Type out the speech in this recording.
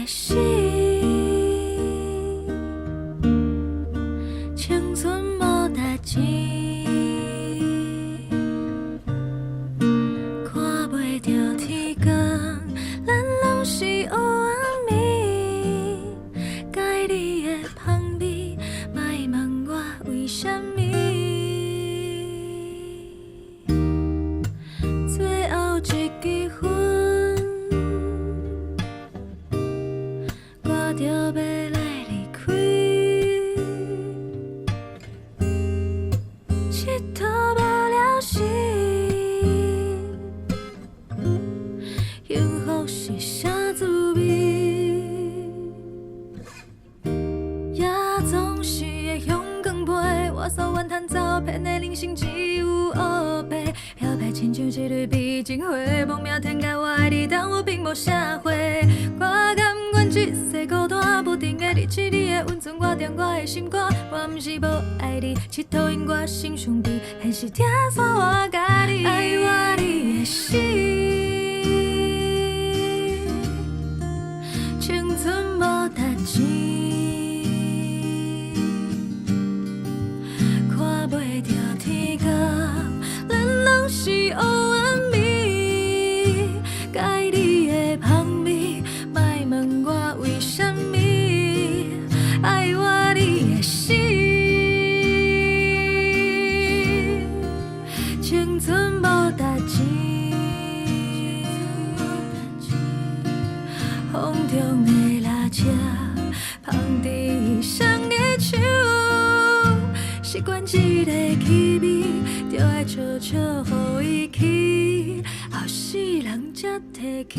死，青春無值錢，看袂著天光，咱攏是黑暗暝。佮你的香味，莫問我為啥物。最後一支煙，我著欲來離開。𨑨迌無了時，幸福是啥滋味？夜總是會向光飛，我所怨嘆走遍的人生只有烏白，飄泊親像一蕊美情花，亡命天涯我愛你，但我並無寫花。我甘願這世孤單，不定的日子，你的溫存我踮我的心肝。我毋是無愛你，𨑨迌因我心傷悲，現實拆散我佮你。愛我你的死，青春無值錢，看袂著天光，咱攏是黑暗暝。佮你的香味，莫問我為啥物，愛我你的死，青春無值錢。風中的垃圾，芳佇彼雙的手，習慣這个氣味，就愛悄悄予伊去，後世人才提起。